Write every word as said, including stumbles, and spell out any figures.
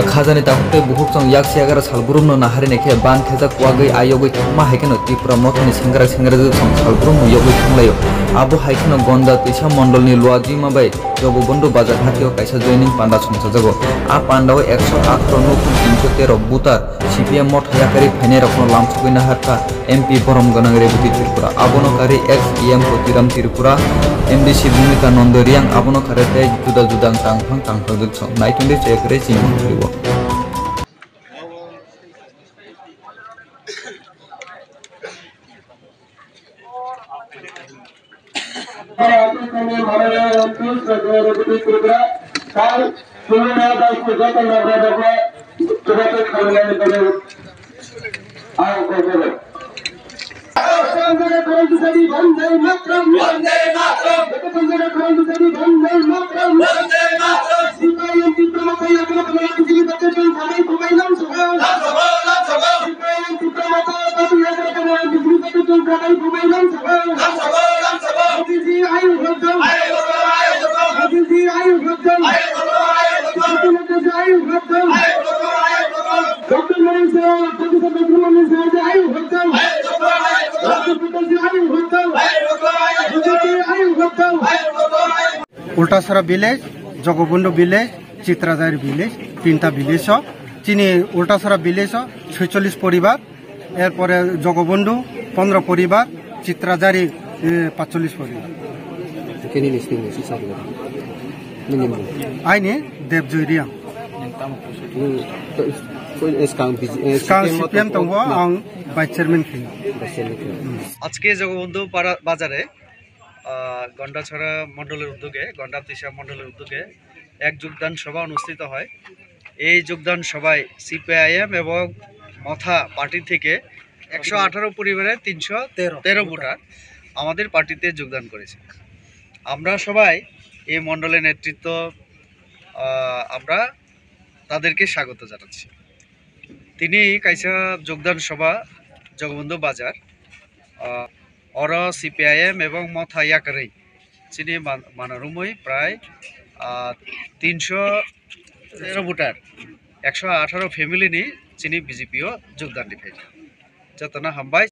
Khajani takhuk tei bukhuk chwng yak siyagra salbrumno naharini khe ban khejak kuagwi ayogwi thangma hai kheno Tripura mothani sengkrak sengkrak chwng salbrumno yogwi thanglaio. Abo hai kheno Gonda twisa mondolni Luajima bai Jogobondhu Bazar hatio kaisa joining panda songchajago. A pandao ekso atharo nukhung tinsho tero butar C P M motha yakarwi phainairokno lamsogwi naharkha M P borom gwnang Rebati Tripura. Abono karwi ex E M Kotiram Tripura, M D C Bhumika Nondo Riang, abono karwi tei juda juda tangphang tangphang jwk song. Naitung de check re chini. Vande Mataram! Vande Mataram! Vande Mataram! Ultasara village, Jogobondhu village, Chitrajari village, tinta village o. Chini Ultasara village o soicholish poribar, erpore Jogobondhu pondro poribar, Chitrajari, eh, pacholish poribar. Khe nini sini si sakni? Nini mung? Aini Debjoy Riang. Nung to, to, eh, skang B J, eh, Skang C P M C P M tongo, ang vice chairman khe. Vice chairman khe. আজকে জগবন্ধু পাড়া বাজারে, আহ, গন্ডাছড়া মণ্ডলের উদ্যোগে, গন্ডা তিশা মণ্ডলের উদ্যোগে এক যোগদান সভা অনুষ্ঠিত হয়। এই যোগদান সভায় সিপিআইএম এবং মথা পার্টি থেকে একশো আঠারো পরিবারের তিনশো তেরো ভোটার আমাদের পার্টিতে যোগদান করেছে। আমরা সবাই এই মণ্ডলের নেতৃত্ব, আহ, আমরা তাদেরকে স্বাগত জানাচ্ছি। Tini kaisa jogdan sobha Jogobondhu Bazar, ah, oro C P I M ebong motha yakarwi chini man-, manarumwi prai, ah, tinsho tero voter, ekso atharo family ni chini B J P o jogdan riphaikha. Jotono hambai.